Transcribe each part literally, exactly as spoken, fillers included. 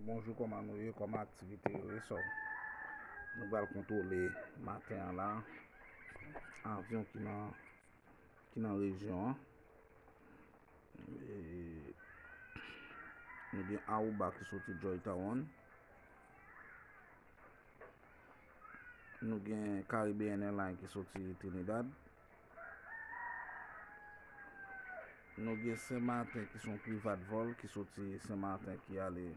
Bonjou, kòman nou ye? Kòman aktivite yo ye? So, nou pral kontwole maten an la avyon ki nan, ki nan rejyon an. E, nou gen Aruba ki soti Georgetown. Nou gen Caribbean Airlines ki soti Trinidad. Nou gen Sen Maten ki se yon privat vol ki soti Sen Maten ki ale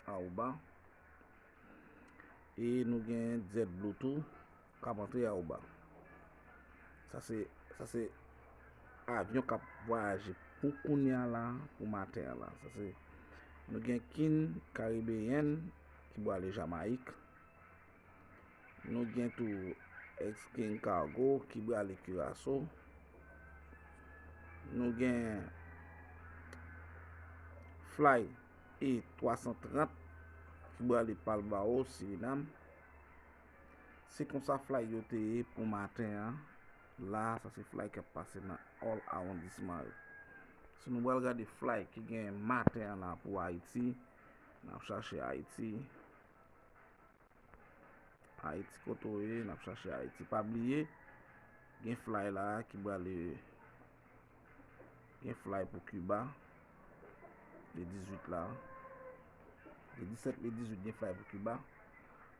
Aruba. E nou gen JetBlue tou k ap antre Aruba. Sa se, sa se avyon k ap vwayaje pou kounye a la, pou maten an la. Sa se, nou gen King Caribbean ki prale Jamayik. Nou gen tou Ex-King Cargo ki prale Curaçao. Nou gen Fly E twa san trant ki prale Palau, Surinam. Se konsa fly yo te ye pou maten an. La, sa se fly k ap pase nan all awondisman yo. Si nou pral gade fly ki gen maten an la pou Ayiti, n ap chache Ayiti. Ayiti, kote w ye, n ap chache Ayiti. Pa bliye, gen fly la ki prale, gen fly pou Kiba, le dizuit la. Le disèt, le dizuit, gen fly pou Kiba.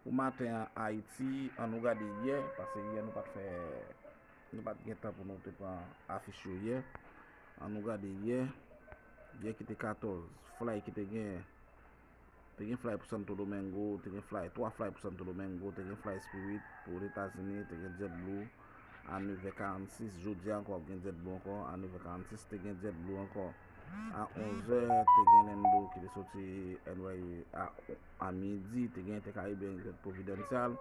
Pou maten an, Ayiti, ann nou gade yè, paske yè nou pa t fè, nou pa t gen tan pou nou te pran afich yo yè. Ann nou gade yè, yè ki te katòz, fly ki te gen, te gen fly pou Santo Domingo, te gen fly, twa fly pou Santo Domingo, te gen fly Spirit pou Ozetazini, te gen JetBlue a nevè karannsis, jodi a ankò ap gen JetBlue ankò a nevè karannsis, te gen JetBlue ankò a onzè, te gen Lendo ki te soti N Y a, a midi, te gen Intercaribbean ki sot Providencial,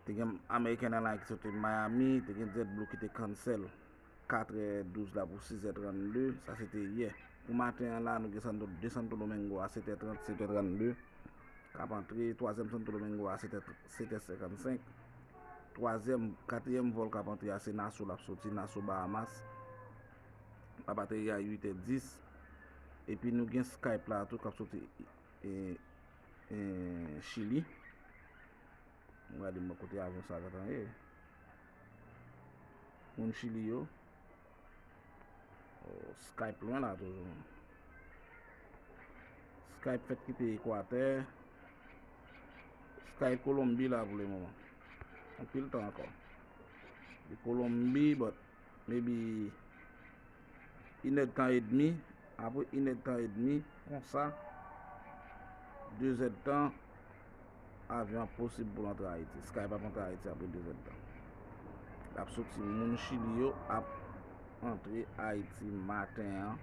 te gen American Airlines ki soti Miami, te gen JetBlue ki te cancel katrè douz la pou sizè trannde, sa se te yè. Pou maten an la, nou gen Santo, de Santo Domingo a setè trant, setè trannde, k ap antre, twazyèm Santo Domingo a setè, setè senkannsenk. Twazyèm, katriyèm vòl k ap antre a se Nassau l ap soti, Nassau Bahamas. L ap ateri a uitè dis. Epi nou gen Skype la tou k ap soti e, e, Chili. Mwen gade mwen kote avyon sa gentan ye. Moun Chili yo. Oh, Skype lwen la toujou. Skype fèk kite Ekwatè. Skype Kolonbi la pou le moman. Anpil tan ankò. Li Kolonbi, but maybe inèdtan edmi, apre inèdtan edmi, konsa, dezèdtan, avyon an posib pou l antre Ayiti. Skype ap antre Ayiti apre dezèdtan. L ap soti, moun Chili yo ap antre Ayiti maten an.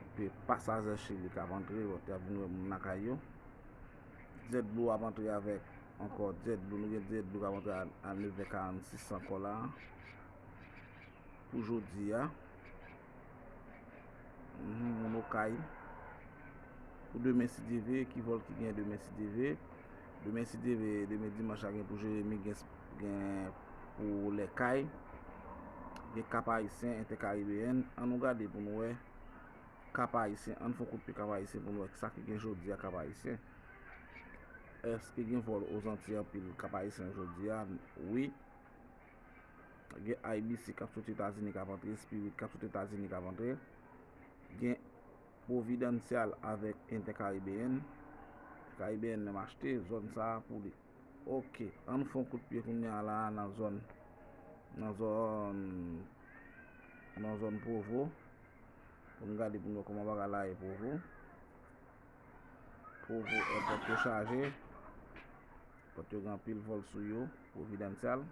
Epi pasajè Chili k ap antre, bon, y ap vin wè moun lakay yo. JetBlue ap antre avèk ankò JetBlue, nou gen JetBlue k ap antre a, a nevè karannsis ankò la. Pou jodi a. Mhm, moun Okay. Pou demen si Dye vle, ki vòl ki gen demen si Dye vle? Demen si Dye vle, demen dimanch la gen pou Jeremi, gen, gen pou Lèkay. Gen Kap Ayisyen, Entèkaribeyèn. Ann nou gade pou nou wè Kap Ayisyen. Ann fè yon kout pye Kap Ayisyen pou nou wè sa ki gen jodi a Kap Ayisyen. Èske gen vòl Ozantiy anpil Kap Ayisyen jodi a? Wi. Gen I B C k ap soti Etazini k ap antre, Spirit k ap soti Etazini k ap antre. Gen Providencial avèk Entèkaribeyèn. Karibeyèn menm achte zòn sa a pou li. Oke, ann fè yon kout pye kounye a la nan zòn, nan zòn, nan zòn Pwovo. Pou n gade pou n wè kòman bagay la ye Pwovo. Pwovo, èpòt yo chaje. Èpòt yo gen anpil vòl sou yo. Providencial.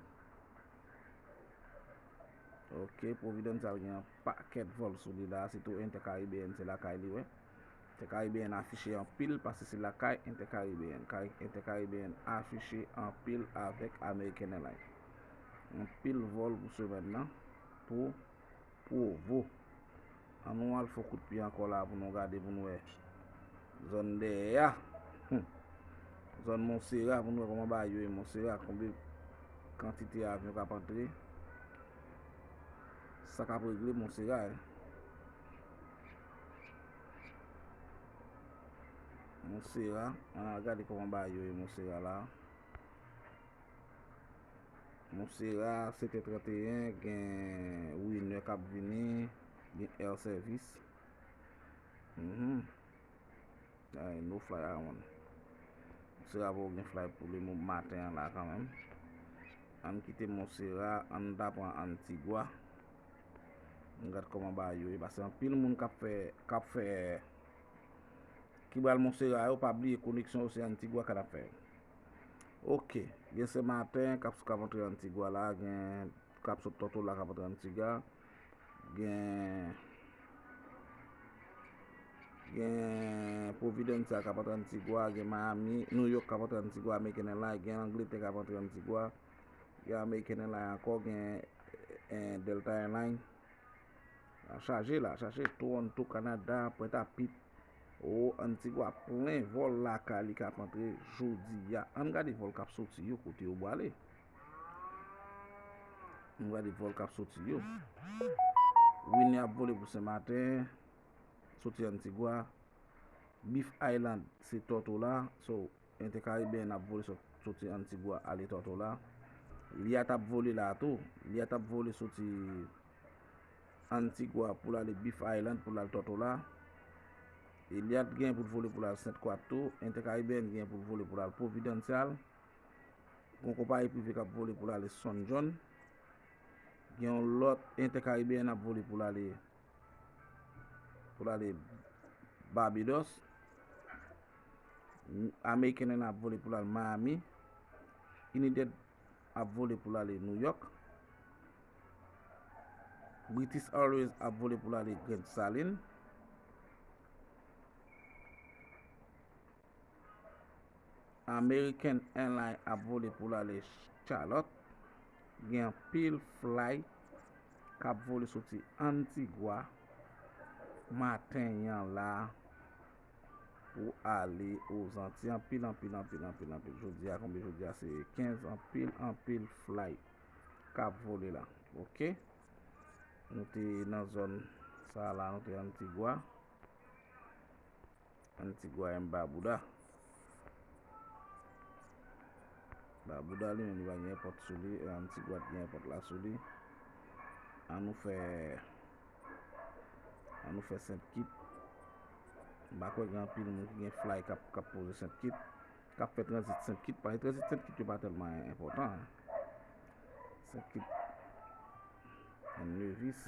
Oke, Providencial gen yon pakèt vòl sou li la, sitou Entèkaribeyèn, se lakay li, wi. Entèkaribeyèn afiche anpil, paske se lakay Entèkaribeyèn. Kay-, Entèkaribeyèn afiche anpil avèk American Airlines. Anpil vòl pou semèn nan, pou Pwovo. Ann nou al fè yon kout pye ankò la pou nou gade, pou nou wè zòn dèyè a. Hmm. Zòn Monsera, pou nou wè kòman bagay yo ye Monsera, konbyen kantite avyon k ap antre. Sa k ap regle Monsera, e. Monsera, ann al gade kòman bagay yo ye Monsera la. Monsera, sete tranteyen, gen winè k ap vini, gen air service. Mhm. Ay, no fly around. Monsera poko gen fly pou li mo- maten an la kanmenm. Ann kite Monsera, ann ta pran Antigua. Ann gad kòman bagay yo ye, paske anpil moun k ap fè, k ap fè, ki pral Monsera yo, pa bliye koneksyon yo se Antigua k ap fè. Ok, gen Sen Maten k ap, k ap antre Antigua la, gen k ap sot Tortola k ap antre Antigua, gen, gen Providencia k ap antre Antigua, gen Miami, New York k ap antre Antigua, American Airlines, gen Angletè k ap antre Antigua, gen American Airlines ankò, gen, eh, Delta Airlines. A chaje la, chaje Toronto, Canada, Pointe-à-Pitre. O, Antigua plen vòl lakay li k ap antre jodi a. Ann gade vòl k ap soti yo, kote yo prale. Ann gade vòl k ap soti yo. Winè ap vole pou Sen Maten, soti Antigua. Beef Island, se Tortola. So, Intercaribbean ap vole sot-, soti Antigua ale Tortola. Liat ap vole la tou. Liat ap vole soti Antigua pou l ale Beef Island, pou l al Tortola. E Liat gen pou l vole pou l al Sainte Croix tou. Intercaribbean gen pou l vole pou l al Providencial. Gon konpayi prive k ap vole pou l ale Saint John. Gen yon lòt Intercaribbean ap vole pou l ale, pou l ale Barbados. American Airlines ap vole pou l al Miami. United ap vole pou l ale New York. British Airways ap vole pou l ale Grand Saline. American Airlines ap vole pou l ale Charlotte. Gen anpil flight k ap vole soti Antigua maten an la pou ale Ozanti. Anpil, anpil, anpil, anpil, anpil. Jodi a, konbyen jodi a? Se kenz. Anpil, anpil flight k ap vole la. Ok? Nou te nan zòn sa la, nou te Antigua. Antigua and Barbuda. Barbuda li menm li pa gen èpòt sou li, e Antigua t gen èpòt la sou li. An nou fè, an nou fè Sent Kit. M pa kwè gen anpil moun ki gen fly k ap, k ap poze Sent Kit, k ap fè tranzit Sent Kit, paske tranzit Sent Kit yo pa tèlman enpòtan. Sent Kit and Nevis.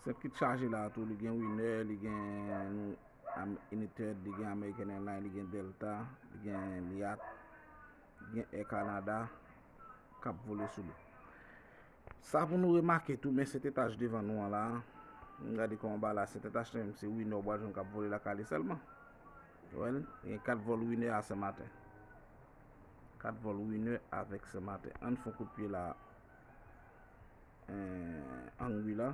Sent Kit chaje la tou, li gen Winner, li gen Am-, United, li gen American Airlines, li gen Delta, li gen Liat, li gen Air Canada k ap vole sou li. Sa pou nou remake tou, men Sent Etaj devan nou an la. N gade kòman ba la, Sent Etaj menm se Winner w pral jwenn k ap vole lakay li sèlman. Ou wè l? Gen kat vòl Winner a Sen Maten. Kat vòl Winner avèk Sen Maten. Ann fè yon kout pye la. Eh, Anguilla.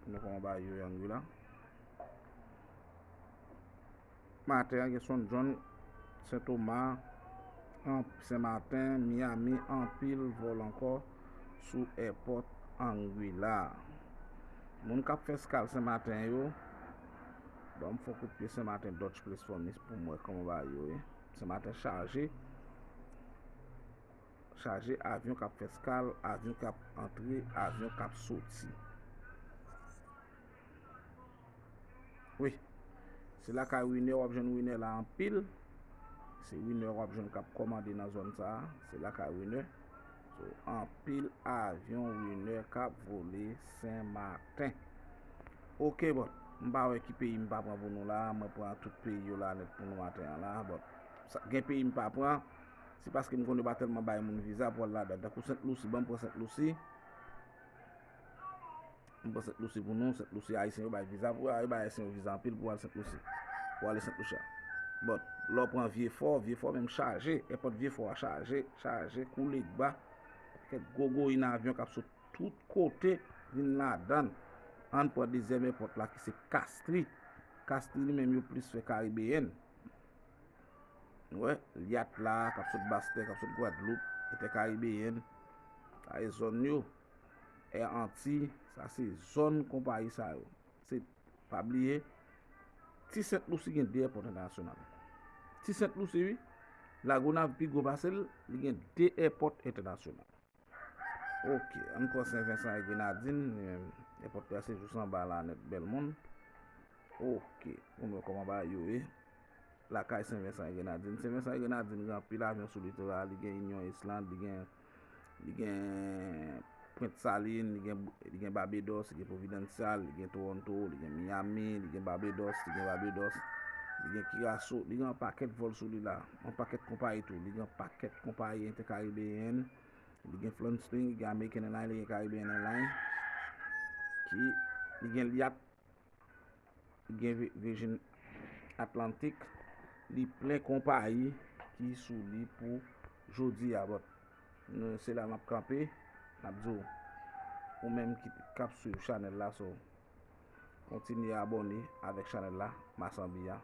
Nou kòman ba yo Anguilla. Maten an gen Saint John, Sen Toma, an-, Sen Maten, Miami, anpil vòl ankò sou èpòt Anguilla. Moun k ap fè eskal Sen Maten yo, ban m fè yon kout pye Sen Maten Dutch Place for me pou m wè kòman ba yo ye. Sen Maten chaje. Chaje avyon k ap fè eskal, avyon k ap antre, avyon k ap soti. Wi. Se lakay Winner w ap jwenn Winner la anpil. Se Winner w ap jwenn k ap kòmande nan zòn sa a. Se lakay Winner. So, anpil avyon Winner k ap vole Sen Maten. Ok, bon. M pa wè ki peyi m pa pran pou nou la. Mwen pran tout peyi yo la nèt pou nou maten an la. Bon, sa, gen peyi m pa pran. Se paske m konnen yo pa tèlman bay moun viza pou al ladan. Tankou Sent Lousi, ban m pran Sent Lousi. M pran Sent Lousi pou nou. Sent Lousi, Ayisyen yo bay viza pou, yo bay Ayisyen yo viza anpil pou al Sent Lousi. Pou ale Sent Lousi a. Bon, lè w pran Vye Fò, Vye Fò menm chaje. Èpòt Vye Fò a chaje, chaje, koule kba. Kèk gwo goyin avyon k ap sot tout kote vin ladan. Ann pran dezyèm èpòt la ki se Kastri. Kastri li menm yo plis fè Karibeyèn. Ou wè, Liat la, k ap sot Bastè, k ap sot Gwadloup, Entèkaribeyèn, sa e zòn yo. Air Antilles, sa se zòn konpayi sa yo. Se, pa bliye, Ti Sent Lisi gen de èpòt entènasyonal. Ti Sent Lisi, wi. Lagonav pi gwo pase l, li gen de èpòt entènasyonal. Ok, ann pran Sen Vensan e Grenadin, li menm, èpòt la se jous anba la nèt, bèl moun. Ok, pou nou wè kòman bagay yo ye. Lakay Sen Vensan e Grenadin. Sen Vensan e Grenadin gen anpil avyon sou litoral, li gen Union Island, li gen, li gen Pwent Salin, li gen, li gen Barbados, li gen Providencial, li gen Toronto, li gen Miami, li gen Barbados, li gen Barbados, li gen Curaçao, li gen yon pakèt vòl sou li la, yon pakèt konpayi tou, li gen yon pakèt konpayi entèkaribeyen, li gen Florence Spring, li gen American Airlines, li gen Caribbean Airlines, ki, li gen Liat, li gen Vi-, Virgin Atlantic, li plen konpayi ki sou li pou jodi a, but nou, se la m ap kanpe, m ap di w, ou menm ki, k ap swiv chanèl la, so, kontinye abòne avèk chanèl la, Masanbi a.